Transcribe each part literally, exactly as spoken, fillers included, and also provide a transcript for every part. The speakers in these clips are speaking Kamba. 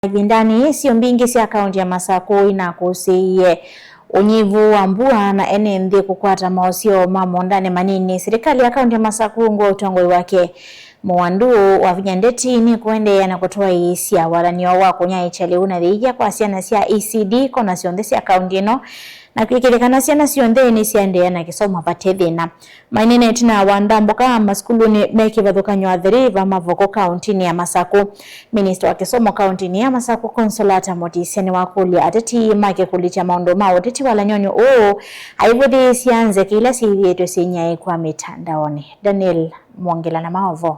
Ĩvindanĩ, sio mbingĩ sya kaunti ya Masaku inakũsĩĩie ũnyivu wa mbua na ene nthĩ kũkwata maũseo ma mũũndanĩ manini. Silikalĩ ya kaunti ya Masaku ngwa ũtongoi wake Mũwandu wa Vinya Ndeti nĩkũendeea na kũtwaĩĩsya walanĩo wa kũnyaĩĩkya lĩu na yĩia kwa syana sya E C D kona syonthe sya kaunti ĩno, na kwĩkĩlĩkana syana syonthe nĩsyaendeea na kĩsomo vate thĩna. Maineena ĩtina wa ndambũka masukulunĩ me kĩvathũkany'o Athi River Mavoko kauntinĩ ya Masaku. Minista wa kĩsomo kauntinĩ ya Masaku, Consolata Mutisya, nĩwakũlya ateti make kũlikya maũndũ ma ũteti walany'onĩ ũũ, aivũthĩĩsya nzeke ila syĩthĩĩtwe syĩnyaĩĩkw'a mĩtandaonĩ. Daniel Mwongela na maũvoo.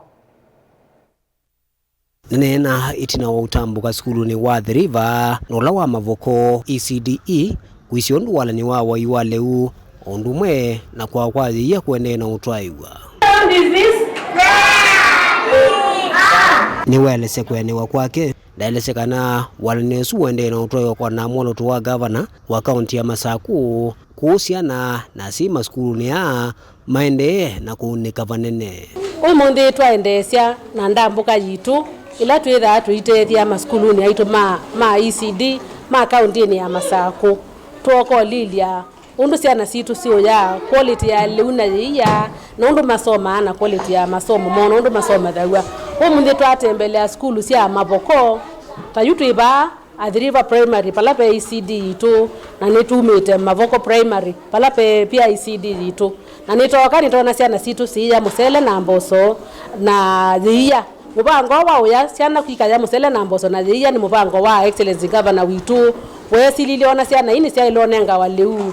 Nĩneena ĩtina wa ũtambũka sukulunĩ wa Athi River na ũla wa Mavoko E C D E, kwĩsĩ ũndũ walanĩo wa wai wa lĩu, o ũndũ ũmwe na kwaa kwa yĩia kũendeea na ũtwaĩw'a. Nĩwaelesya kwĩanĩwa kwake. Ndaelesya kana walanĩo ũsu ũendee na ũtwaĩwa kwa na mwolooto wa ngavana wa kaunti ya Masaku, kũũ syana na asyai masukulunĩ aa maendee na kũunĩka vanene. Ũmũnthĩ twaendeesya na ndambũka yitũ ĩla twĩthaa tũitethya masukulunĩ aitũ ma, ma E C D ma kauntinĩ ya Masaku. Twokolilya ũndũ syana sitũ siũyaa, quality ya lĩu na yĩia, na ũndũ masomaa na quality ya masomo moo, na ũndũ masomathaw'a. Ũmũnthĩ twatembelea sukulu sya Mavoko, ta yu twĩ vaa, Athi River Primary, vala ve E C D yitũ, na nĩtumĩte Mavoko Primary, vala ve pia E C D yitũ. Na nĩtooka nĩtwona syana sitũ siia mũsele na mboso na yĩia. Mũvango wa ũya syana kwikaya mũsele na mboso na yĩia nĩ mũvango wa Excellency Governor witũ. Weesililye ona syana ii nĩsyaĩlwe ũnengawa lĩu.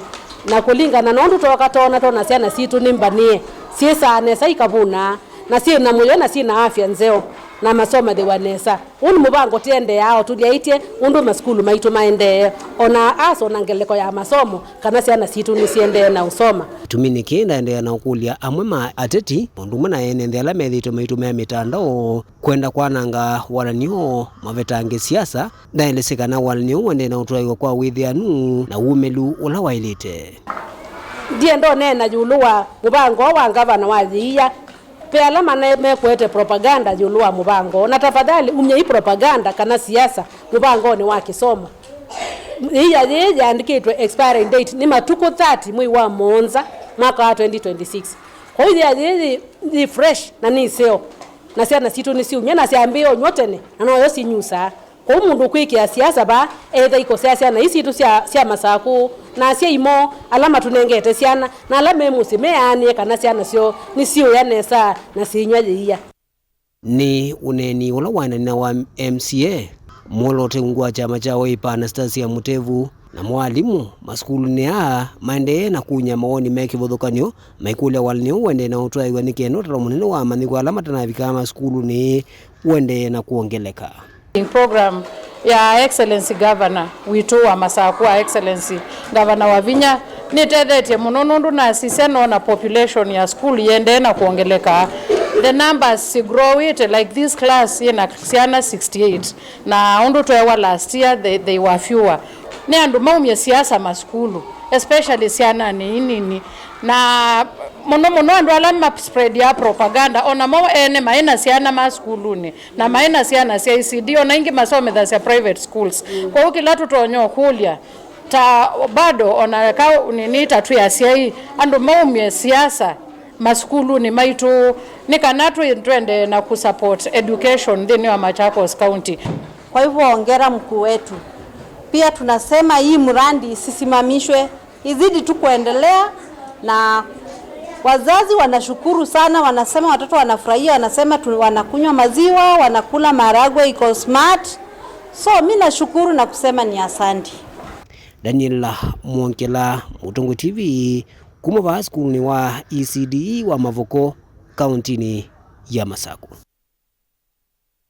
Na kũlingana na ũndũ tooka twona, twona syana sitũ nĩ mbanĩe, syĩsaa nesa, ikavũna, na syĩ na mũyo, na syĩ na afya nzeo, na masomathĩwa nesa. Ũũ nĩ mũvango tũendeeaa o tũlyaĩtye ũndũ masukulu maitũ maendee, o na asa o na ngeleko ya masomo, kana syana sitũ nĩsiendee na ũsoma. Kĩtumi nĩkĩ ndaendeea na ũkũlya amwe ma ateti, o ũndũ ũmwe na ene nthĩ ala methĩĩtwe maitũmĩa mĩtandao kwenda kwananga walanĩo mavetange siasa. Ndaelesye kana walanĩo ũendee na ũtwaĩwa kwa wĩthĩanu na wumĩlu ũla waĩlĩte. Ndienda ũneena ĩũlũ wa mũvango wa ngavana wa yĩia. Ve ala mane-, mekwete propaganda ĩũlũ wa mũvango. Na tafadhali, umyai propaganda kana siasa mũvangonĩ wa kĩsomo. Yĩia yĩĩ yĩandĩkĩtwe expiring date nĩ matukũ thirty mwei wa mũonza mwaka wa twenty twenty-six. Kwoou yĩia yĩĩ yĩ, yĩ fresh na nĩ ĩseo. Na syana sitũ nĩsiumya na syambĩĩa ũnyw'a tene, na noyo sinyusaa. Kwoou mũndũ ũkwĩkĩa siasa vaa, etha ikosea syana ii sitũ sya, sya Masaku, na asyai moo, ala matũnengete syana, na ala me mũsyĩ meanĩe kana syana syoo nĩsiũya nesa na syĩnyw'a yĩia. Nĩ ũneeni ũla waendana na wa M C A, mwoloote ungu wa kyama kya Wiper Anastasia Mutevu, namo alimũ masukulunĩ aa maendee na kunya mawoni me kĩvathũkany'o, maikũlya walanĩo ũendee na ũtwaĩw'a nĩ kenda ũtalo mũnene wa amanyĩw'a ala matanavika masukulunĩ ũendee na kwongeleka. Program ya Excellency Governor witũ wa Masaku, wa Excellency Governor Wavinya, nĩtethetye mũno nũndũ nasisya nona population ya school yendee na kwongeleka. The numbers growite, like this class yĩna syana sixty-eight, na ũndũ tweewa last year they, they were fewer. Nĩ andũ maumye siasa masukulu, especially syananĩ ii nini. Na mũno mũno andũ ala ma spread ya propaganda, o namo ene maĩ na syana ma sukulunĩ, na maĩ na syana sya E C D, o na ingĩ masomethasya private schools. Kwoou kĩla tũtonya ũkũlya, ta bado, o na eka nini ta twĩ asyai, andũ maumye siasa masukulunĩ maitũ, nĩ kana twĩ, twende na kũsupport education nthĩnĩ wa Machakos County. Kwa hivyo, hongera mkuu wetu. Pia tunasema hii mradi isisimamishwe, izidi tu kuendelea, na wazazi wanashukuru sana, wanasema watoto wanafurahia, wanasema tu, wanakunywa maziwa, wanakula maharagwe iko smart. So, mi nashukuru na kusema ni asante. Daniel Mwongela, Mũtongoi T V, kuma vaa sukulunĩ wa E C D E wa Mavoko, kauntinĩ ya Masaku.